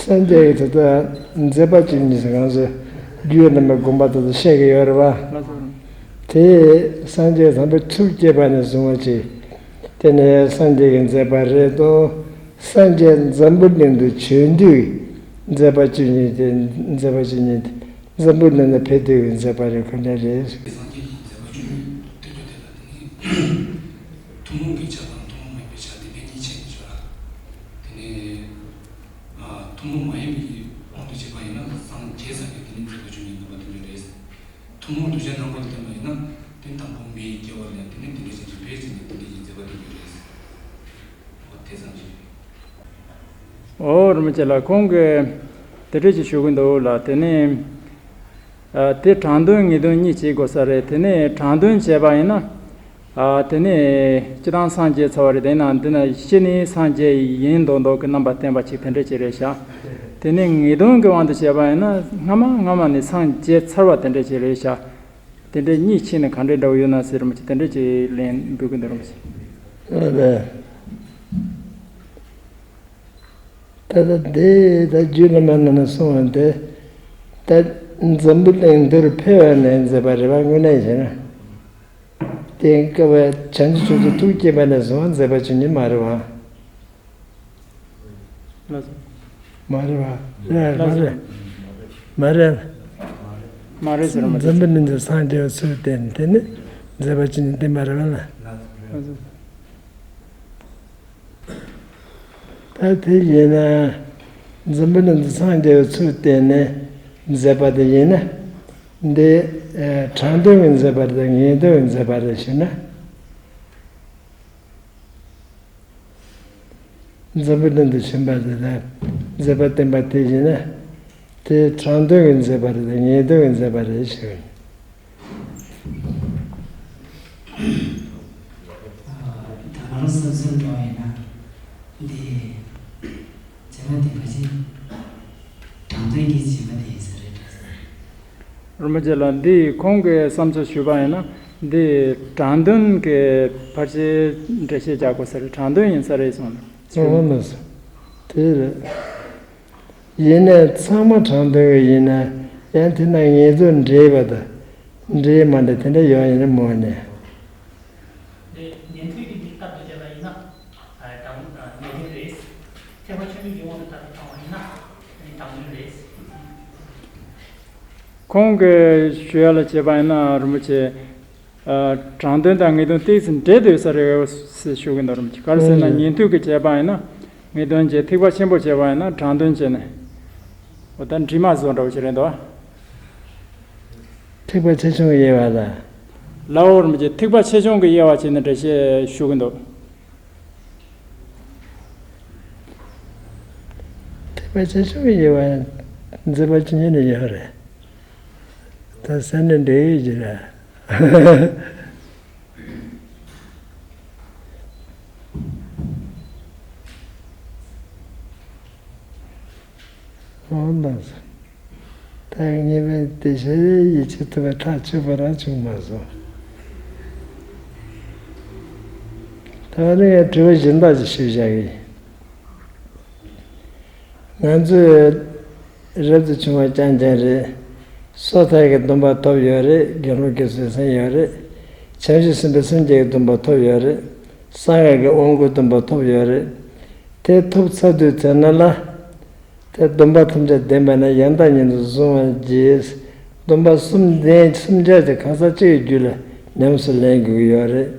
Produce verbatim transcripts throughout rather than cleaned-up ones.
སངས་རྒྱས་ཀྱི་ད་ལྟ་མཛད་པ་བཅུ་གཉིས་སུ་གང་ཚེ་རྒྱུད་བླ་མའི་དགོངས་པ་ད་ལྟ་བཤད་ཀྱི་ཡོད་རེད་བ། དེ་སངས་རྒྱས་དམ་པའི་ཐུགས་བསྐྱེད་པ་ནས་བཟུང་བ་ཅིག་དེ་ནས་སངས་རྒྱས་ཀྱི་མཛད་པ་རེད་དོ། སངས་རྒྱས་འཛམ་བུ་གླིང་དུ་བྱོན་དུས་མཛད་པ་བཅུ་གཉིས་དེ་མཛད་པ་བཅུ་གཉིས་དེ་འཛམ་བུ་གླིང་ལ་ཕེབས་དུས་ཀྱི་མཛད་པ་རེད། ཁོ་འདྲ་རེད། སངས་རྒྱས་ཀྱི་མཛད་པ་བཅུ་གཉིས་སྟོན་རྒྱུ་དེ་ལ་དེ་ནི་ཐུན་མོང་གི་ཆ་དང་ཐུན་མོང་མ་ཡིན་པའི་ཆ་དེ་ཕན་གཉིས་ཕྱེ་ནས་བརྗོད་ལ། དེ་ནི་ཐུན་མོང་མ་ཡིན་པའི་དབང་དུ་བྱས་པ་ཡིན་ན་སངས་རྒྱས་སངས་རྒྱས་དེ་ནི་མཛད་པ་བཅུ་གཉིས་སྟོན་པ་དེ་འདྲ་རེད། ཐུན་མོང་གདུལ་བྱའི་རྣམ་པར་བསྟན་པ་ཡིན་ན་དེ་དང་པོ་མི་ཡི་སྐྱེ་བ་ལ་དེ་ནི་དེ་འདྲ་ཞིག་ཏུ་འབད་ཅིང་དེ་འདྲ་ཞིག་མཛད་པ་དེ་འདྲ་རེད། འོ་དེ་ཙམ་ཞིག་འོ་རིན་པོ་ཆེ་ལགས། ཁོང་གིས་དེ་འདྲ་ཞིག་ཞུ་གི་འདུག་ལ། དེ་ནི་ཨ་དེ་དྲང་དོན་ངེས་དོན་གཉིས་བྱེད་དགོས་ས་རེད། དེ་ནི་དྲང་དོན་བྱས་པ་ཡིན་ན། ཨ་དེ་ནི་སྤྱིར་བཏང་སངས་རྒྱས་ཚར་བ་རེད། དེ་ན་འདི་ན་ཤི་ནས་སངས་རྒྱས་ཡིན་མདོག་མདོག་གི་རྣམ་པ་བསྟན་པ་ཅིག་དེ་འདྲ་ཅིག་རེད་ཤག་དེ་ནི་ངེས་དོན་གྱི་དབང་དུ་བྱས་པ་ཡིན་ན་སྔ་མ་སྔ་མ་ནས་སངས་རྒྱས་ཚར་བ་དེ་འདྲ་ཅིག་རེད་ཤག་དེ་འདྲ་གཉིས་ཕྱེ་ནས་ག་འདྲའི་འདྲ་བོ་ཡོད་ན་ཟེར་མ་ཅིག་དེ་འདྲ་ཅིག་ལན་འབུལ་གི་འདུག་ར་མ་ཅིག་ཨ་ལས། ད་ལྟ་དེ་ད་རྒྱུད་བླ་མ་རྣམས་ནས་གསུངས་པ་དེ་ད་འཛམ་བུ་གླིང་འདིར་ཕེབས་པ་ནས་མཛད་པ་རེད་བ། དངོས་གནས་བྱས་ན་དེ་སྐབས་བྱང་ཆུབ་མཆོག་ཏུ་ཐུགས་བསྐྱེད་པ་ནས་བཟུང་བ་མཛད་པ་བཅུ་གཉིས་མ་རེད་བ། མ་རེད་བ། རེད་མ་རེད། མ་རེད། མ་རེད་ཟེར་མ་རེད། འཛམ་བུ་གླིང་འདིར་སངས་རྒྱས་པའི་ཚུལ་བསྟན་དེ་ནི་མཛད་པ་བཅུ་གཉིས་དེ་མ་རེད་བ་ལ། ད་དེ་ཡིན་ན་འཛམ་བུ་གླིང་དུ་སངས་རྒྱས་པའི་ཚུལ་བསྟན་ནས་མཛད་པ་དེ་ཡིན་ན་འདི་ཨ་དྲང་དོན་གྱི་མཛད་པ་རེད་དང་ངེས་དོན་གྱི་མཛད་པ་རེད་ཞུ་ན། འཛམ་བུ་གླིང་དུ་བྱོན་པ་དེ་དང་མཛད་པ་བསྟན་པ་དེ་ཡིན་ན་དེ་དྲང་དོན་གྱི་མཛད་པ་རེད་དང་ངེས་དོན་གྱི་མཛད་པ་རེད་ཞུ། ད་ང་རང་བསམ་ཚུལ་འདྲ་བ་ཡིན་ན་འདི་བྱས་པ་དེ་ཕལ་ཆེར་དྲང་དོན་གྱི་བྱས་པ་དེ་ཡིན་ས་རེད་འདྲ་ས་རེད། རིན་པོ་ཆེ་ལགས། འདི་ཁོང་གི་བསམ་ཚུལ་ཞུས་པ་ཡིན་ན་འདི་དྲང་དོན་གྱི་ཕལ་ཆེར་འགྲེལ་བཤད་རྒྱག་དགོས་ས་རེད། དྲང་དོན་ཡིན་ས་རེད་གསུངས་འདུག་ཨོ་ལགས་སོ། དེ་རེད། ཡིན་ནའི་ཚང་མ་དྲང་དོན་གྱི་ཡིན་ན་ཡང་དེ་ན་ངེས་དོན་འདྲེས་པ་དང་འདྲེས་མ་འདྲེས་དེ་འདྲ་ཡོང་ཡིན་ན་མོ་ནས། འདི་ཉན་ཐོས་ཀྱི་འདི་སྟབས་ཀྱིས་བྱས་པ་ཡིན་ན་དྲང་ངེས་དོན་རེད། ཐེག་པ་ཆེན་པོའི་དབང་དུ་བཏང་བ་ཡིན་ན་དྲང་དོན་རེད། ཁོང་གིས་ཞུ་ཡ་ལ་བྱས་པ་ཡིན་ན་རིན་པོ་ཆེ། ཨ་དྲང་དོན་དང་ངེས་དོན་ཏོག་ཙམ་འདྲེས་འདུག་ས་རེད་ཟེར་ཞུ་གི་འདུག་རིན་པོ་ཆེ། ག་རེ་ཟེར་ན་ཨེ། ཉན་ཐོས་ཀྱིས་བྱས་པ་ཡིན་ན་ངེས་དོན་བྱས། ཐེག་པ་ཆེན་པོ་བྱས་པ་ཡིན་ན་དྲང་དོན་བྱས་ནས། འོ་ད་འདྲེས་མ་བཟོ་འདྲ་བོ་ཞིག་རེད་འདུག་ཐེག་པ་ཆེ་ཆུང་གི་དབྱེ་བ་ལ། ལའོ་རིན་པོ་ཆེ་ཐེག་པ་ཆེ་ཆུང་གི་དབྱེ་བ་བྱས་ནས་འགྲེལ་བཤད་ཞུ་གི་འདུག་ཐེག་པ་ཆེ་ཆུང་གི་དབྱེ་བ་མཛད་པ་ཅི་ཉིད་ནས་ཡོད་རེད། ད་ས་ནས་འདྲེ་ཡོད་ཀྱི་རེད། འོ་ན་ད་ངེས་པའི་དེ་ཤེས་ཡིད་ཆེས་ཐུབ་པའི་ཐག་ཆོད་པ་རང་བྱུང་མ་སོང་། ད་ནི་ངས་དྲི་བ་གཞན་དག་ཅིག་ཞུས་བཞག་གི་ཡིན། ང་ཚོས་རབ་ཏུ་བྱུང་བ་རྐྱང་རྐྱང་རེད། སོ་ཐར་གྱི་སྡོམ་པ་ཐོབ་ཡོད་རེད། དགེ་སློང་དགེ་ཚུལ་ཟིན་ཡོད་རེད། བྱང་ཆུབ་སེམས་དཔའི་སངས་རྒྱས་ཀྱི་སྡོམ་པ་ཐོབ་ཡོད་རེད། གསང་སྔགས་ཀྱི་དབང་བསྐུར་སྡོམ་པ་ཐོབ་ཡོད་རེད། དེ་ཐོབ་ཚར་དུས་ཚེ་ན་ལ། དེ་སྡོམ་པ་ཐམས་ཅད་ལྡན་པ་ན་ཡང་དག་ཉིད་དུ་བཟུང་བར་བགྱི། སྡོམ་པ་གསུམ་ལྡན་གསུམ་ཆར་དེ་གང་ཟག་གཅིག་གི་རྒྱུད་ལ་ཉམས་སུ་ལེན་དགོས་ཀྱི་ཡོད་རེད།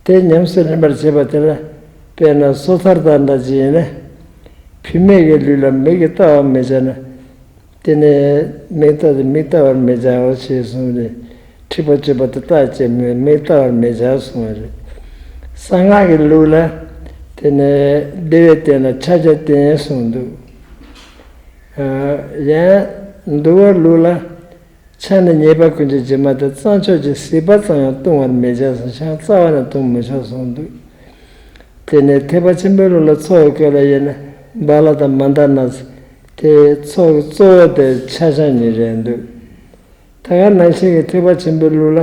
དེ་ཉམས་སུ་ལེན་པར་བྱེད་པ་དེ་ལ་དཔེར་ན་སོ་ཐར་དང་འདྲ་ཅིག་ཡིན་ན། བུད་མེད་ཀྱི་ལུས་ལ་མིག་གིས་བལྟ་བར་མི་བྱ་ན། དེ་ནས་མིག་བལྟ་སྟེ་མིག་བལྟ་བར་མི་བྱའོ་ཞེས་གསུངས་ཏེ། འཁྲིག་པ་སྤྱོད་པ་དེ་རྟག་བཅས་མོས། མིག་བལྟ་བར་མི་བྱ་གསུངས་པ་རེད། གསང་སྔགས་ཀྱི་ལུགས་ལ་དེ་ནས་བདེ་བའི་སྟན་ལ་ཕྱག་རྒྱ་བསྟེན་གསུངས་འདུག་ཡང་འདུལ་བའི་ལུགས་ལ། ཕྱག་ནི་ཉེས་པ་ཀུན་གྱི་སྦྱིན་པ་སྟེ། གཙང་ཕྱོགས་ཀྱི་ཟིལ་པ་ཙམ་ཡང་བཏུང་བར་མི་བྱ་ཟེར། ཕྱག་རྩ་བ་ནས་བཏུང་མི་ཆོག་གསུངས་འདུག་དེ་ནས་ཐེག་པ་ཆེན་པོའི་ལུགས་ལ་ཚོགས་ཀྱི་སྐོར་ལ་ཡིན་ན་སྦ་ལ་དང་མནྡ་ན་ཚ། དེ་ཚོགས་ཀྱི་གཙོ་བོ་དེ་ཕྱག་ཆེན་གཉིས་རེད་འདུག་ད་ག་ནང་བཞིན་གྱི་ཐེག་པ་ཆེན་པོའི་ལུགས་ལ་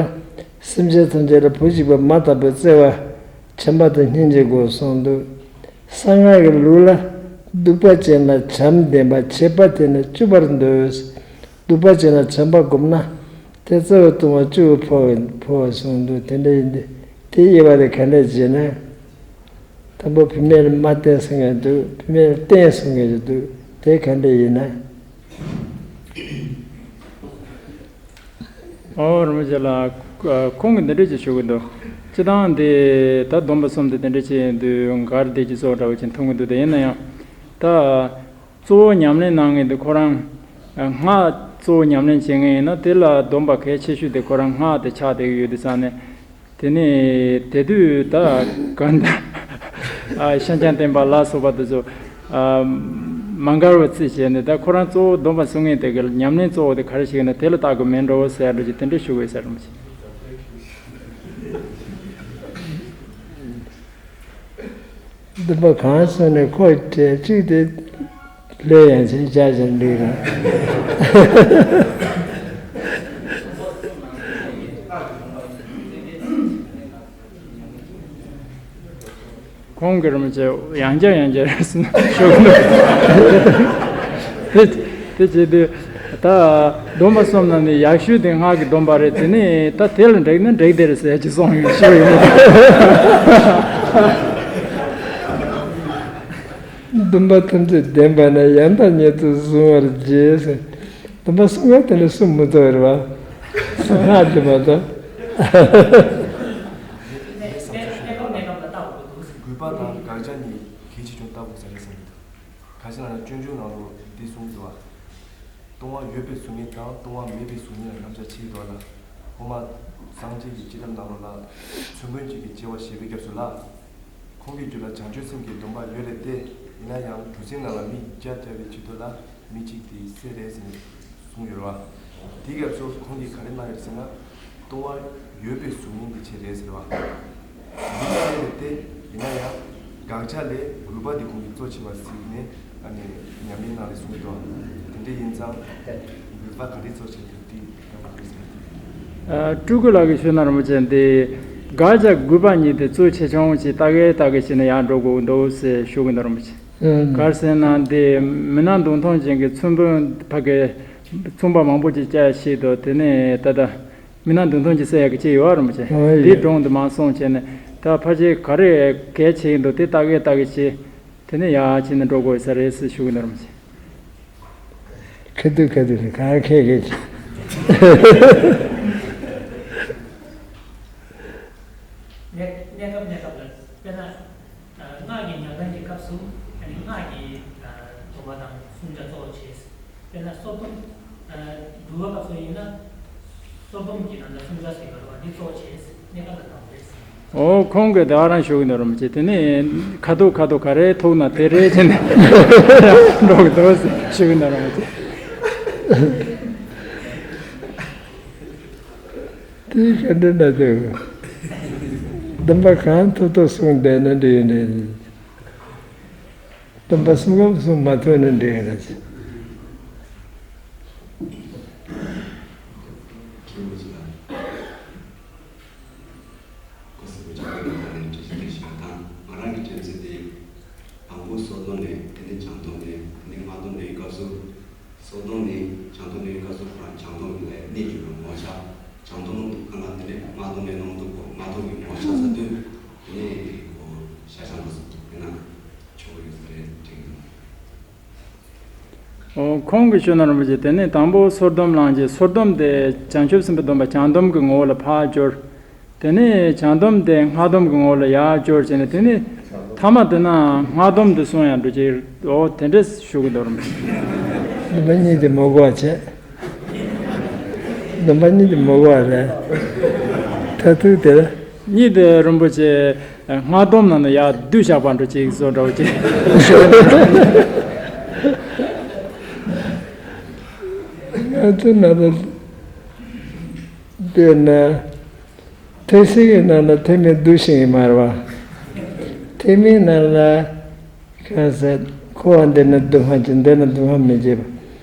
སེམས་ཅན་ཐམས་ཅད་ལ་བུ་གཅིག་པ་མ་དག་པའི་བརྩེ་བ་བྱམས་པ་དང་སྙིང་རྗེ་དགོས་གསུངས་འདུག་གསང་སྔགས་ཀྱི་ལུགས་ལ་ སྡིག་པ་ཅན་ལ་བྱམས་ལྡན་པ། བྱེད་པ་དེ་ནི་བཅུ་པར་འདོད། སྡིག་པ་ཅན་ལ་བྱམས་པ་བསྒོམས་ན། དེ་རྩ་བའི་ལྟུང་བ་བཅུ་པོ་འཕོ་བའི་འཕོ་བ་གསུངས་འདུག་དེ་འདྲ་ཡིན་དུས་དེ་དབྱེ་བ་དེ་ག་འདྲ་བྱེད་ན། དང་པོ་བུད་མེད་ལ་མ་བསྟེན་གསུང་མཁན་འདུག་བུད་མེད་ལ་བསྟེན་གསུང་མཁན་ཞིག་འདུག་དེ་ག་འདྲ་ཡིན་ན། ཨོ་རིན་པོ་ཆེ་ལགས། ཁོང་གིས་འདི་འདྲ་ཅིག་ཞུ་གི་འདུག་སྤྱི་བཏང་འདི་ད་སྡོམ་པ་གསུམ་དེ་འདི་འདྲ་ཅིག་ཡིན་དུས་གར་བདེ་སྐྱིད་སོགས་འདྲ་བོ་ཅིག་མཐོང་གི་འདུག་དེ་ཡིན་ན་ཡང་ད་གཙོ་བོ་ཉམས་ལེན་གནང་མཁན་དེ་ཁོ་རང་སྔགས་གཙོ་བོ་ཉམས་ལེན་བྱེད་མཁན་ཡིན་ན་དེ་ལ་སྡོམ་པ་གལ་ཆེ་ཤོས་དེ་ཁོ་རང་སྔགས་དེ་ཆགས་བསྡད་ཀྱི་ཡོད་དུས་ཙང་ནས། དེ་ནས་དེ་དུས་ད་ག་འདྲ་ཨ་ཤཱཀྱ་བསྟན་པ་ལ་སོགས་པ་དེ་ཚོ་ཨ་མ་འགལ་བ་རྩིས་བྱས་ནས། ད་ཁོ་རང་གཙོ་བོ་སྡོམ་པ་སྲུང་མཁན་དེ་གི་ཉམས་ལེན་གཙོ་བོ་དེ་ག་རེ་ཞིག་ཡིན་ན་དེ་ལ་བལྟ་དགོས་མིན་འགྲོ་ཟེར་འགྲོ་ཅིག་དེ་འདྲ་ཞུ་དགོས་ཟེར་རུང་ཅིག་སྡོམ་པ་གང་སྲུང་ནས་ཁོ་གྲས་གཅིག་དེ། ལས་ཡང་ཆེ་བྱ་ཞིང་འགྲིག་ར། ཁོང་གི་རིན་པོ་ཆེ་ཡང་བསྐྱར་ཡང་བསྐྱར་ཞུ་གི་འདུག་དེ་དེ་བྱེད་དུས་ད་སྡོམ་པ་གསུམ་ནང་ནས་ཡག་ཤོས་དེ་སྔགས་ཀྱི་སྡོམ་པ་རེད། དེ་ནས་ད་དེ་ལ་འགྲིག་ན་འགྲིག་དེ་རེད་ཟེར་གྱི་གསུངས་ཡོད་ཞུ་ཡོད། སྡོམ་པ་ཐམས་ཅད་ལྡན་པ་ན་ཡང་དག་ཉིད་དུ་བཟུང་བར་བགྱི། སྡོམ་པ་སྲུང་བ་དེ་ནི་སྲུང་མི་ཐུབ་རེད་བ། སྔགས་དེ་མ་གཏོགས། གནས་སྐབས་གནས་སྐབས་ལ་བལྟ་དགོས་འདུག་གུས་པ་དང་དགག་བྱ་གཉིས་གལ་ཆེ་ཆུང་ལྟ་དགོས་ས་རེད་བསམ་གྱི་འདུག་ག་ཅི་ལབ་ན་སྤྱོད་འཇུག་ནང་ལོགས་འདི་གསུངས་འདུག་བ། ལྟུང་བ་ཡོད་པའི་གཟུགས་བརྙན་དང་ལྟུང་བ་མེད་པའི་གཟུགས་བརྙན་ལ་རྣམ་གཞག་ཕྱེ་འདུག་ལ། འོག་མ་སངས་རྒྱས་ཀྱི་སྤྱི་ལམ་ནང་ལོགས་ལ་མཚོན་དཔོན་གཅིག་གིས་དཔྱད་པ་བྱེད་པའི་སྐབས་སུ་ལ། ཁོང་གི་རྒྱུད་ལ་བྱང་ཆུབ་སེམས་ཀྱི་སྡོམ་པ་ཡོད་རེད་དེ། ཡིན་ན་ཡང་གྲུ་གཟིངས་ནང་ལ་མི་བརྒྱ་བརྒྱབ་པའི་ཆེད་དུ་ལ་མི་གཅིག་དེ་བསད་རེད་ཟེར་ནས་གསུངས་ཡོད་རེད་བ། དེའི་སྐབས་སུ་ཁོང་གིས་ག་རེ་གནང་ཡོད་ཟེར་ན། ལྟུང་བ་ཡོད་པའི་གཟུགས་བརྙན་དེ་བྱས་རེད་ཟེར་བ། འདི་ལྟར་རེད་དེ། ཡིན་ན་ཡང་དགག་བྱ་ལས་གུས་པ་དེ་ཁོང་གིས་གཙོ་ཆེ་བ་གཟིགས་ནས་ཨ་ནི་ཉམས་ལེན་གནང་རེད་གསུངས་འདུག་དེ་འདྲ་ཡིན་ཙང་གུས་པ་ག་རེ་གཙོ་ཆེ་འདུག་དེ་ཡང་མ་རེད་ཟེར་ཏེ། ཨ། སྤྲུལ་སྐུ་ལགས་ཀྱིས་ཞུས་ན་རིན་པོ་ཆེ་འདི་དགག་བྱ་གུས་པ་གཉིས་དེ་གཙོ་ཆེ་ཆུང་ཅིག་ལྟ་གི་ལྟ་གི་བྱས་ནས་ཡར་འགྲོ་དགོས་འདུག་ཟེར་ཞུ་གི་འདུག་རིན་པོ་ཆེ། ཨ། ག་རེ་ཟེར་ན་འདི་མི་ནག་མདུང་ཐུང་ཅན་གྱི་མཚོན་དཔོན་ཕ་གི་མཚུངས་པ་མང་པོ་ཅིག་བཅར་ཤེས་འདུག་དེ་ནས་ད་ལྟ། མི་ནག་མདུང་ཐུང་ཅིག་བསད་ཡག་གི་ཅིག་ཡོད་རེད་མ་གཞི། ཨ་ཡོད། འདི་སྒྲུང་འདི་མར་སོང་བྱས་ནས་ད་ཕལ་ཆེར་ག་རེ་གལ་ཆེ་གི་འདུག་དེ་ལྟ་གི་ལྟ་གི་བྱས། དེ་ནས་ཡར་བྱས་ནས་འགྲོ་དགོས་ས་རེད་ཟེར་ཞུ་གི་འདུག་རེད་མ་གཞི། ཁ་ཐུག་ཁ་ཐུག་རེད། ག་རེ་ཁེ་ཁེ་བྱས། གནས་གནས་སྐབས་གནས་སྐབས་ལ་དཔེར་ན། སྔགས་ཀྱི་ཉམས་ལེན་གྱི་སྐབས་སུ་ཨ་ནི་སྔགས་ཀྱི་སྡོམ་པ་དང་བསྲུང་བྱ་གཙོ་བོ་བྱས། དཔེར་ན་སོར་སྡོམ། ཨ། འབུལ་བ་སྐབས་སུ་ཡིན་ན། སོར་སྡོམ་གྱི་ནང་ལ་བསྲུང་བྱ་ཟེར་བ་རེད་བ། འདི་གཙོ་བོ་བྱས་གནས་སྐབས་ལ་བཏང་བ་རེད། ཨོ། ཁོང་གིས་ད་རང་ཞུ་གི་འདུག་རེད་མ་གཞི། དེ་ནས་ཁ་ཐུག་ཁ་ཐུག་ག་རེ་ཐུག་ན་དེ་རེད་བྱས་ནས་འགྲོ་གི་འདུག་ཞུ་གི་འདུག་རེད་མ་གཞི། དེ་ག་འདྲ་ན་དེ། སྡོམ་པ་གང་ཐུབ་ཐུབ་བསྲུང་བསྡད་ན་འགྲིག་ཡོད་རེད། སྡོམ་པ་སྲུང་སྐབས་སྲུང་མ་ཐུབ་ན་འགྲིག་ཡོད་རེད། ང་རང་གི་དྲན་ཚུལ་དེ། དང་པོ་སོར་སྡོམ་ནས་དེ་ནས་བྱང་སྡོམ་ནས་དེ་ནས་སྔགས་སྡོམ་ནས་སྐབས་སུ། སོར་སྡོམ་ནི་བྱང་སྡོམ་ནི་སྐབས་སུ་ཁོ་རང་བྱང་སྡོམ་གྱི་ལས་གནས་གྱུར་པའི་ངོ་བོ་ཆགས། བྱང་སྡོམ་ནང་དུ་ཁ་ན་དེ་ནས་སྔགས་སྡོམ་ནས་ནང་དུ་གོ་སྔགས་སྡོམ་གྱི་ངོ་བོ་ཆགས་ཚར་དུས་དེ་ནས་གོ་ཤ་ཤ་མ་སོགས་དེ་ན་ཆོག་ཡོད་ས་རེད་དྲན་གྱི་འདུག་ཨོ། ཁོང་གིས་ཞུ་ན་རིན་པོ་ཆེ་དེ་ནས་དང་པོ་སོར་སྡོམ་བླངས་རྗེས་སོར་སྡོམ་དེ་བྱང་ཆུབ་སེམས་དཔའི་སྡོམ་པ་བྱང་སྡོམ་གྱི་ངོ་བོ་ལ་ཕར་སྦྱོར། དེ་ནས་བྱང་སྡོམ་དེ་སྔགས་སྡོམ་གྱི་ངོ་བོ་ལ་ཡར་སྦྱོར་བྱས་ནས་དེ་ནས་ཐ་མ་དེ་ན་སྔགས་སྡོམ་དེ་སོང་ཡང་འགྲོ་ཅིག་ཨོ་དེ་འདྲས་ཞུ་གི་འདུག་རུང་། སྡོམ་པ་གཉིས་དེ་མི་གོ་བ་བྱས། སྡོམ་པ་གཉིས་དེ་མི་གོ་བ་རེད། མཐར་ཐུག་དེར། གཉིས་དེ་རིན་པོ་ཆེ་སྔགས་སྡོམ་ནང་ནས་ཡར་བསྡུས་བཞག་པ་འགྲོ་ཅིག་བཟོ་འདྲ་བོ་ཅིག་སྔགས་སྡོམ་ནང་ལ་བལྟས་ན། ཐེག་ཆེན་གྱི་ནང་ལ་ཐེག་དམན་བསྡུས་ཤིང་ཡིན་མ་རེད་བ། ཐེག་དམན་ནང་ལ་གང་ཟེར་འཁོར་བ་འདི་ནི་སྡུག་བསྔལ་གྱི་འདི་ནི་སྡུག་བསྔལ་མི་བྱེད་པ།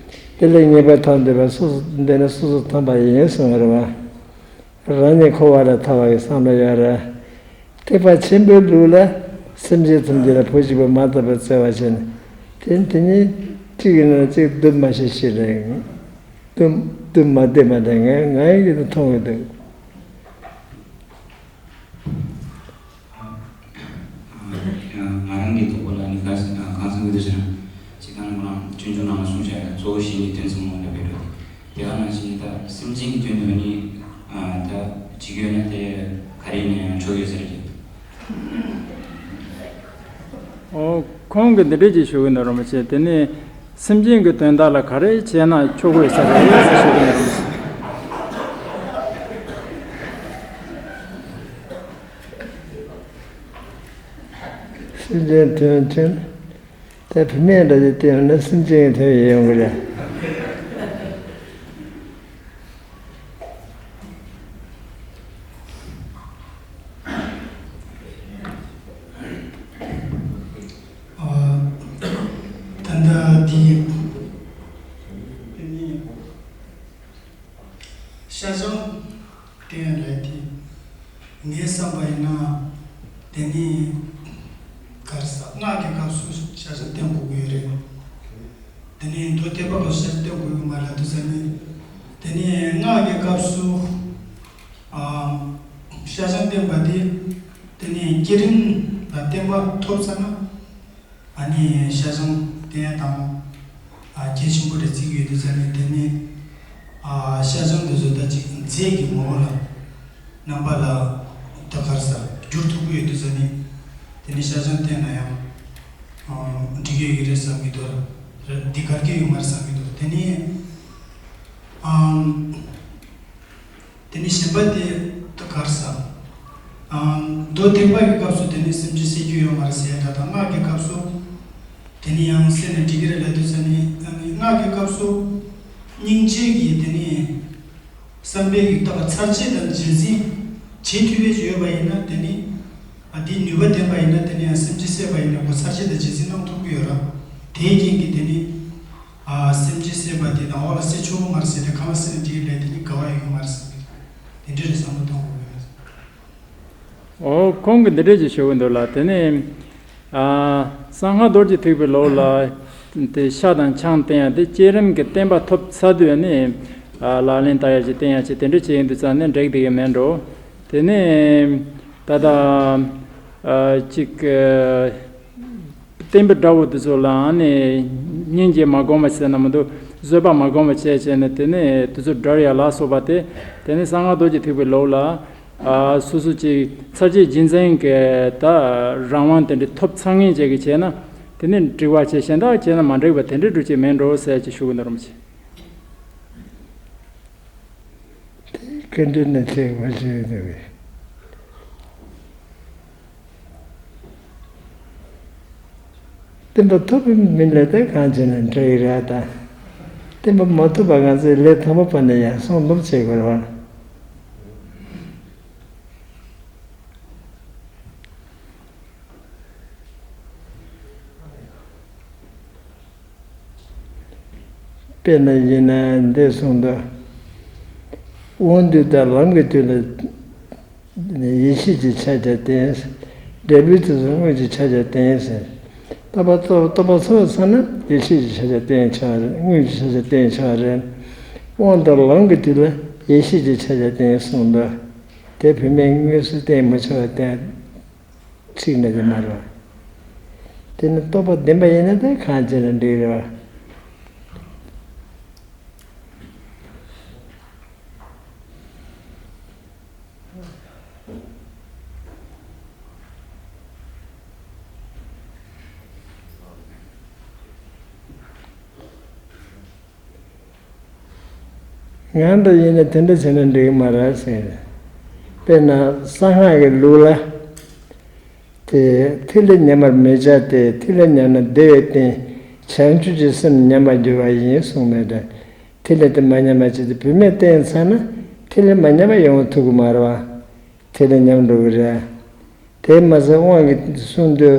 དེ་ལས་ངེས་པར་ཐར་འདོད་པ་སོ་སོ་འདི་ནི་སོ་སོར་ཐར་པ་ཡིན་གསུངས་པ་རེད་བ། རང་ཉིད་འཁོར་བ་ལས་ཐར་བ་ཡི་བསམ་བློ་ཡོད་རེད། ཐེག་པ་ཆེན་པོའི་ལུགས་ལ་སེམས་ཅན་ཐམས་ཅད་ལ་བུ་གཅིག་པུ་མ་བཏགས་པའི་བརྩེ་བ་བྱས་ནས། དེ་དེ་ནི་གཅིག་ཡིན་ན་གཅིག་སྡུག་མ་ཤེས་ཤེས་རེད། སྡུག་སྡུག་མ་བདེ་མ་བདེ་ངས་ངས་ཡིད་དུ་མཐོང་གི་འདུག་ང་རང་གི་རྟོགས་པ་ལ་ནི་ག་གང་ཟེར་གི་འདུག་ཟེར་ན། ཅིག་ད་ནི་ཁོ་རང་སྤྱོད་འཇུག་ནང་ལ་གསུངས་བཞག་ཡ་གཙོ་བོ་གཞན་གྱི་དོན་ཚུལ་མ་ལ་འབད་འགྲོ་སྟེ། དེ་ག་ནང་བཞིན་ད་སེམས་ཅན་གྱི་དོན་དུ་ནི་ད་བྱེད་ཀྱི་ཡོད་ན་དེ་ག་རེ་ཡིན་ན་ཡང་ཆོག་ཡོད་ཟེར་གྱི། ཨོ། ཁོང་གིས་འདི་འདྲས་ཅིག་ཞུ་གི་འདུག་རིན་པོ་ཆེ། དེ་ནི་སེམས་ཅན་གྱི་དོན་དག་ལ་ག་རེ་བྱས་ན་ཆོག་གི་ཡོད་ས་རེད་ཞུ་གི་འདུག་རིན་པོ་ཆེ། སེམས་ཅན་དོན་ཆེན། ད་བུད་མེད་འདྲ་ཞིག་བསྟན་ན་སེམས་ཅན་གྱི་དོན་ཡིན་ཡོང་གི་རེད། ཨ། ད་ལྟ་འདི་ཤ་ཆང་བསྟན་ཡ་རེད་དེ། ངས་བསམ་པ་ཡིན་ན་དེ་ནི་ག་རེ་ཟ། སྔགས་ཀྱི་སྐབས་སུ་ཤ་ཆང་བསྟེན་དགོས་ཀྱི་ཡོད་རེད། དེ་ནི་མདོ་ཐེག་པ་སྐབས་སུ་ཤ་ཆང་བསྟེན་དགོས་ཀྱི་མ་རེད་ལབ་དུས་ཙ་ནི། དེ་ནི་སྔགས་ཀྱི་སྐབས་སུ་ཨ་ཤ་ཆང་བསྟེན་པ་དེ་དེ་ནི་བསྐྱེད་རིམ་ལ་བརྟན་པ་ཐོབ་ཚར་ན། ཨ་ནི་ཤ་ཆང་བསྟེན་ཡ་དང་། ཨ་གལ་ཆེན་པོ་རེད་བརྩི་གི་ཡོད་དུས་ཙ་ནི་དེ་ནི། ཨ་ཤ་ཆང་དེ་ཚོ་ད་ཅིག་རྫས་ཀྱི་ངོ་བོ་ལ་རྣམ་པ་ལ་ད་ག་རེ་ཟ་བསྒྱུར་ཐུབ་ཀྱི་ཡོད་དུས་ཙ་ནི། དེ་ནི་ཤ་ཆང་བསྟེན་ན་ཡང་ཨ་འགྲིག་གི་ཡོད་ཀྱི་རེད་བསམ་གྱི་འདུག་རེད། འདི་གར་གྱི་ཡོད་མ་རེད་བསམ་གྱི་འདུག་དེ་ནི་ཨ། དེ་ནི་གཞན་པ་དེ་ད་ག་རེ་ཟ། ཨ་མདོ་ཐེག་པ་གི་སྐབས་སུ་དེ་ནི་སེམས་ཅན་བསད་རྒྱུ་ཡོད་མ་རེད་ཟེར་ཡ་འདྲ་དང་། སྔགས་ཀྱི་སྐབས་སུ་དེ་ནི་ཡང་བསད་ན་འགྲིག་གི་རེད་ལབ་དུས་ཙ་ནི། ཨ་ནི་སྔགས་ཀྱི་སྐབས་སུ་སྙིང་རྗེ་གི་དེ་ནི་བསམ་པའི་གི་ལྟ་བ་ཚར་བཅད་དང་རྗེས་འཛིན་བྱེད་ཐུབ་པའི་ཡོད་པ་ཡིན་ན། དེ་ནི་ཨ་དེའི་ནུས་པ་ལྡན་པ་ཡིན་ན་དེ་ནི་ཡང་སེམས་ཅན་བསད་པ་ཡིན་ན་ཁོ་ཚར་བཅད་དང་རྗེས་འཛིན་གནང་ཐུབ་ཀྱི་ཡོད་ར། དེའི་རྐྱེན་གྱིས་དེ་ནི། ཨ་སེམས་ཅན་བསད་པ་དེ་དང་འོག་ལ་བསད་ཆོག་གི་མ་རེད་ཟེར་ཏེ་གང་ལ་བསད་ན་འགྲིག་ལས་དེ་ནི་དགའ་བ་ཡོད་གི་མ་རེད་བསམ་གི། དེ་འདྲ་རེད་བསམ་བློ་གཏོང་དགོས་ཀྱི་རེད། ཨོ། ཁོང་གིས་འདི་འདྲ་ཅིག་ཞུ་གི་འདུག་ལ། དེ་ནི་ཨ་གསང་སྔགས་རྡོ་རྗེ་ཐེག་པའི་ལུགས་ལ་དེ་ཤ་དང་ཆང་བསྟེན་ཡ་དེ་བསྐྱེད་རིམ་གྱི་བརྟན་པ་ཐོབ་ཚར་དུས་ནི་ཨ་ལག་ལེན་བསྟར་ཡ་ཅིག་བསྟེན་ཡ་ཅིག་དེ་འདྲ་བྱེད་ཡིན་དུས་ཙང་ནི་འགྲིག་བསྡད་ཀྱི་མེད་འགྲོ། དེ་ནི་ད་ལྟ་ཨ་ཅིག་ཨ། བསྟན་པའི་དགྲ་བོ་དེ་ཚོ་ལ་ཨ་ནི་སྙིང་རྗེ་མ་སྒོམ་པ་བྱས་ན་མི་འདུག་བཟོད་པ་མ་སྒོམ་པ་བྱས་བྱས་ནས་དེ་ནས་དེ་ཚོ་དགྲར་ཡ་ལ་སོགས་པ་དེ། དེ་ནས་གསང་སྔགས་རྡོ་རྗེ་ཐེག་པའི་ལུགས་ལ་ཨ་སོ་སོ་ཅིག་ཚར་བཅད་རྗེས་འཛིན་གྱི་ད་རང་དབང་དེ་འདྲ་ཐོབ་ཚར་མཁན་ཅིག་གིས་བྱས་ན་དེ་ནས་འགྲིག་པ་བྱས། གཞན་དག་བྱས་ན་མ་འགྲིག་པ་དེ་འདྲ་འགྲོ་ཅིག་མེད་འགྲོ་ཟེར་ཅིག་ཞུ་གི་འདུག་རིན་པོ་ཆེ། དེ་སྐད་འདྲེན་ནས་ཐེག་པ་ཆེ་ནི་བས། བསྟན་པ་ཐོབ་པའི་མི་ལ་དེ་གང་བྱས་ན་འགྲིག་རེད་ད། བསྟན་པ་མ་ཐོབ་པ་ང་ཚོས་ལས་དང་པོ་པ་ནས་ཡར་སྲུང་སློབ་བྱེད་དགོས་རེད་བ། དཔེར་ན་ཡིན་ན་འདི་གསུངས་འདུག་དབང་དུས་དང་ལམ་གྱི་དུས་ལ་ཡེ་ཤེས་ཀྱི་ཕྱག་རྒྱ་བསྟེན། འབྲས་བུའི་དུས་སུ་དངོས་ཀྱི་ཕྱག་རྒྱ་བསྟེན་ཟེར། རྟོགས་པ་རྟོགས་པ་ཚོ་ཚང་ན་ཡེ་ཤེས་ཀྱི་ཕྱག་རྒྱ་བསྟེན་ཆོག་རེད། དངོས་ཀྱི་ཕྱག་རྒྱ་བསྟེན་ཆོག་རེད། དབང་དང་ལམ་གྱི་དུས་ལ་ཡེ་ཤེས་ཀྱི་ཕྱག་རྒྱ་བསྟེན་གསུངས་འདུག་དེ་བུད་མེད་དངོས་སུ་བསྟེན་མི་ཆོག་བསྟེན། ཚིག་འདྲ་ཅིག་མ་རེད་བ། དེ་ནི་རྟོགས་པ་ལྡན་པ་ཡིན་ན་དེ་གང་བྱས་ན་འགྲིག་རེད་བ། ང་འདྲ་ཡིན་ན་དེ་འདྲ་བྱས་ན་འགྲིག་གི་མ་རེད་ཟེར། དཔེར་ན་གསང་སྔགས་ཀྱི་ལུགས་ལ། དེ་ཐིག་ལེ་ཉམས་པར་མི་བྱ་སྟེ། ཐིག་ལེ་ཉམས་ན་བདེ་བའི་རྟེན་བྱང་ཆུབ་ཀྱི་སེམས་ཉམས་པར་འགྱུར་བ་ཡིན་གསུངས་མེད་དེ། ཐིག་ལེ་དེ་མ་ཉམས་པ་བྱས་ཏེ་བུད་མེད་བསྟེན་ཚར་ན་ཐིག་ལེ་མ་ཉམས་པ་ཡོང་ཐུབ་ཀྱི་མ་རེད་བ། ཐིག་ལེ་ཉམས་འགྲོ་གི་རེད། དེས་མ་ཟད་དབང་གི་གསུང་དུས།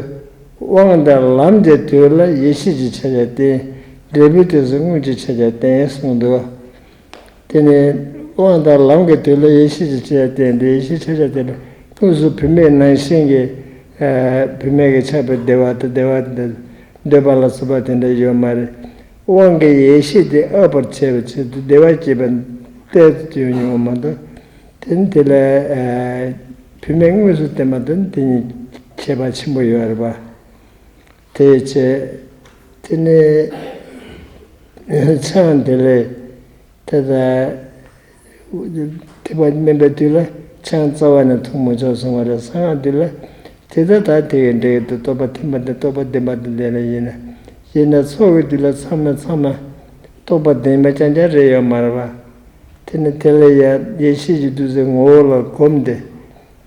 དབང་དང་ལམ་གྱི་དུས་ལ་ཡེ་ཤེས་ཀྱི་ཕྱག་རྒྱ་བསྟེན། འབྲས་བུའི་དུས་སུ་དངོས་ཀྱི་ཕྱག་རྒྱ་བསྟེན་གསུངས་འདུག་དེ་ནས་དབང་དང་ལམ་གྱི་དུས་ལ་ཡེ་ཤེས་ཀྱི་ཕྱག་རྒྱ་བསྟེན་ཏེ། ཡེ་ཤེས་ཕྱག་རྒྱ་བསྟེན་ཏེ་དངོས་སུ་བུད་མེད་ནང་བཞིན་གྱི་བུད་མེད་ཀྱི་ཆགས་པའི་བདེ་བ་དང་བདེ་བ་དང་ འདོད་པ་ལ་སོགས་པ་དེ་འདྲ་ཡོད་མ་རེད། དབང་གི་ཡེ་ཤེས་དེ་ཨབ་པར་བྱེད་པའི་ཆེད་དུ་བདེ་བ་སྐྱེད་པ་གཏན་དུ་ཡོང་ཡོང་མ་གཏོགས། དེ་ནི་དེ་ལ་ཨ་བུད་མེད་དངོས་སུ་བསྟན་པ་དེ་ནི་དེ་གཉིས་ཁྱད་པར་ཆེན་པོ་ཡོད་རེད་པ། དེའི་ཕྱིར་དེ་ནི་ཆང་དེ་ལས་དེ་ལྟར་ཐེག་པ་དམན་པའི་དུས་ལ་ཆང་རྩ་བ་ནས་འཐུང་མི་ཆོག་གསུངས་པ་རེད། གསང་སྔགས་དུས་ལ་དེ་ལྟར་ད་དེ་ཡི་འབྲས་དུ་རྟོགས་པ་ཐེག་པ་འདི་རྟོགས་པ་བདེན་པ་དེ་ལྡན་ལ་ཡིན་ན། ཡིན་ན་ཚོགས་ཀྱི་དུས་ལ་ཚང་མས་ཚང་མ་རྟོགས་པ་བདེན་པ་རྐྱང་རྐྱང་རེད་ཡོད་མ་རེད་པ། དེ་ནི་དེ་ལ་ཡང་ཡེ་ཤེས་ཀྱི་བདུད་རྩི་ངོ་བོ་ལ་བསྒོམས་ཏེ།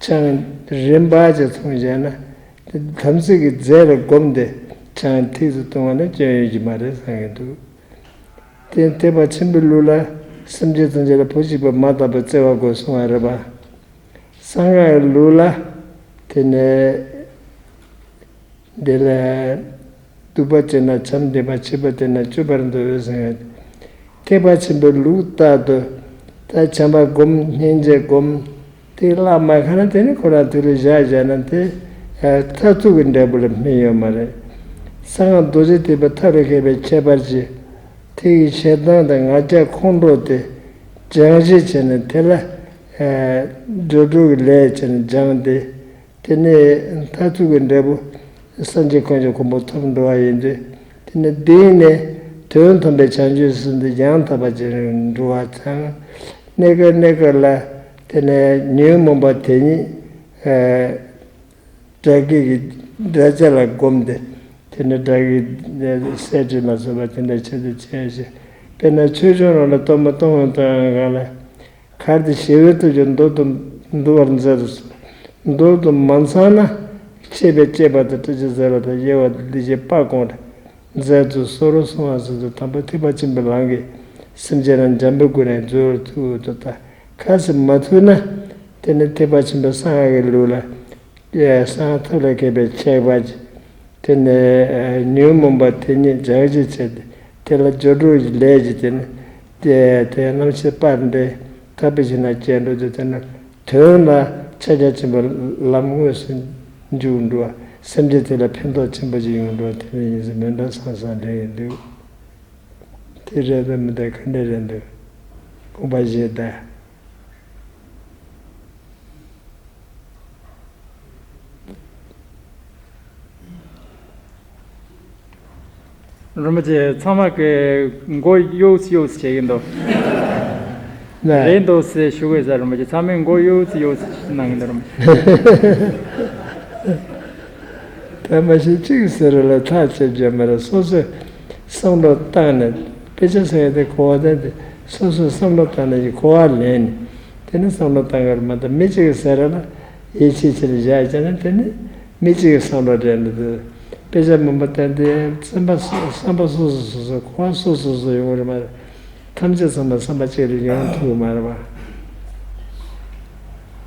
ཆང་རིམ་པ་ཅིག་འཐུང་བྱས་ན། དམ་ཚིག་གི་རྫས་ལ་བསྒོམས་ཏེ་ཆང་ཐིགས་སུ་བཏུང་བ་ནི་སྐྱོན་ཡོད་ཀྱི་མ་རེད་བསམ་གྱི་འདུག་དེ་ཐེག་པ་ཆེན་པོའི་ལུགས་ལ་སེམས་ཅན་ཐམས་ཅད་ལ་བུ་གཅིག་པ་མ་དག་པའི་བརྩེ་བ་དགོས་གསུང་བ་རེད་པ། གསང་སྔགས་ཀྱི་ལུགས་ལ་དེ་ནས་འདི་ལ་སྡིག་པ་བྱས་ན་བྱམས་ལྡན་པ། བྱིས་པ་བསྟེན་ན་སྤྱོད་པར་འདོད་ཟེར་བའི་ཐེག་པ་ཆེན་པོའི་ལུགས་ལྟར་དུ། ད་བྱམས་པ་སྒོམ། སྙིང་རྗེ་སྒོམ། དེ་བླ་མ་ཁ་ན་དེ་ནི་ཁོ་རང་དེ་ལ་བཞག་བཞག་ན་དེ་མཐར་ཐུག་གི་འབྲས་བུ་ལ་སྨིན་ཡོད་མ་རེད། གསང་སྔགས་རྡོ་རྗེ་ཐེག་པའི་ཐབས་ལ་མཁས་པའི་ཁྱད་པར་གྱིས། དེ་ཡི་ཞེ་སྡང་དང་ང་རྒྱལ་ཁོང་ཁྲོ་དེ་སྦྱང་གཞི་བྱས་ནས་དེ་ལ་སྦྱོར་སྒྲོལ་གྱི་ལས་བྱས་ནས་སྦྱངས་ཏེ། དེ་ནས་མཐར་ཐུག་གི་འབྲས་བུ་སངས་རྒྱས་དཀོན་མཆོག་གོ་འཕང་ཐོབ་འགྲོ་བ་ཡིན་ཏེ། དེ་ནས་འདི་ནས་དོན་དམ་པའི་བྱང་ཆུབ་སེམས་དེ་ཡང་དག་པར་རྗེས་འགྲོ་བ་དང་། གནས་སྐབས་གནས་སྐབས་ལ་དེ་ནས་ཉོན་མོངས་པ་དེ་ཉིད་དགྲ་བགེགས་ཀྱི་དགྲ་བཅས་ལ་བསྒོམས་ཏེ། དེ་ནས་དགྲ་བགེགས་སེལ་བྱེད་ལ་སོགས་པ་དེ་འདྲ་ཆེད་དུ་བྱས་ཤིང་། དཔེར་ན་ཆོས་སྐྱོང་རང་ལ་གཏོར་མ་གཏོང་བའི་གཏོང་ཡང་གང་ལ། གལ་ཏེ་ཞི་བའི་སྟོབས་ཀྱིས་མདོར་དུ་འདུལ་བར་མཛད་དུ་གསོལ། མདོར་དུ་མ་ཚང་ན། ཆད་པས་བཅད་པ་དང་སྐྲག་ཅིང་འཛེགས་པ་དང་། གཡོ་བ་དང་སྡིག་བྱས་སྤ་བཀོང་དང་། མཛད་དུ་གསོལ་རོ་གསུང་བ་སོགས་སུ་དང་པོ་ཐེག་པ་ཆེན་པོའི་ལམ་གྱིས་སེམས་ཅན་རྣམས་འཇམ་པོའི་སྒོ་ནས་རྫོགས་ཐུབ་ཏུ་ལྟ། གལ་སྲིད་མ་ཐུབ་ན། དེ་ནི་ཐེག་པ་ཆེན་པོའི་གསང་སྔགས་ཀྱི་ལུགས་ལ། གསང་སྔགས་ཐབས་ལ་མཁས་པའི་ཁྱད་པར་གྱིས། དེ་ནས་ཉོན་མོངས་པ་དེ་ཉིད་སྦྱང་གཞི་བྱས་ཏེ། དེ་ལ་སྦྱོར་སྒྲོལ་གྱི་ལས་ཀྱིས་དེ་ནི། དེ་དེ་རྣམ་ཤེས་སྤར་ཏེ་ཐར་པའི་ཞིང་ན་བསྐྱལ་འགྲོ་དུས་དེ་ནི་དོན་ལ་ཕྱག་རྒྱ་ཆེན་པོའི་ལམ་དངོས་སུ་འཇུག་འགྲོ་བ། སེམས་ཅན་དེ་ལ་ཕན་ཐོགས་ཆེན་པོ་ཞིག་ཡོང་འགྲོ་བ་དེ་ནི་ཡིན་ཟེར་མི་འདྲ་བསམ་བསམ་འདྲ་ཡིན་འདུག་དེ་རེད་དམ་མི་འདྲ་ག་འདྲ་རེད་འདུག་དགོངས་པ་བཞེས་དང་། རིན་པོ་ཆེ་ཚང་མ་གི་མགོ་གཡོགས་གཡོགས་བྱེད་ཀྱི་འདུག་ནས། རེད་འདུག་ཟེར་ཞུ་དགོས་ཟེར། རིན་པོ་ཆེ་ཚང་མས་མགོ་གཡོགས་གཡོགས་གནང་གི་འདུག་རིན་པོ་ཆེ། ད་མ་གཞི་གཅིག་ཟེར་ར་ལ་ཐག་ཆོད་རྒྱུ་མ་རེད། སོ་སོས་བསམ་བློ་བཏང་ནས། དཔེ་ཆ་ཟེར་ཡ་དེ་གོ་བ་དེ་སོ་སོས་བསམ་བློ་བཏང་ནས་ཀྱི་གོ་བ་ལེན་ནས། དེ་ནི་བསམ་བློ་བཏང་གི་རེད་མ་གཏོགས། མི་གཅིག་གིས་ཟེར་ར་ལ་ཡིད་ཆེས་བྱེད་ལ་བཞག་བྱས་ན། དེ་ནི་མི་གཅིག་གི་བསམ་བློ་རེད་འདུག་དཔེ་ཆ་མང་པོ་བལྟས་ཏེ་བསམ་པ་སོ་བསམ་པ་སོ་སོ་སོ་སོ། གོ་བ་སོ་སོ་སོ་ཡོང་གི་རེད་མ་རེད། ཐམས་ཅད་ཚང་མ་བསམ་པ་གཅིག་ལ་ཡོང་ཐུབ་ཀྱི་མ་རེད་པ།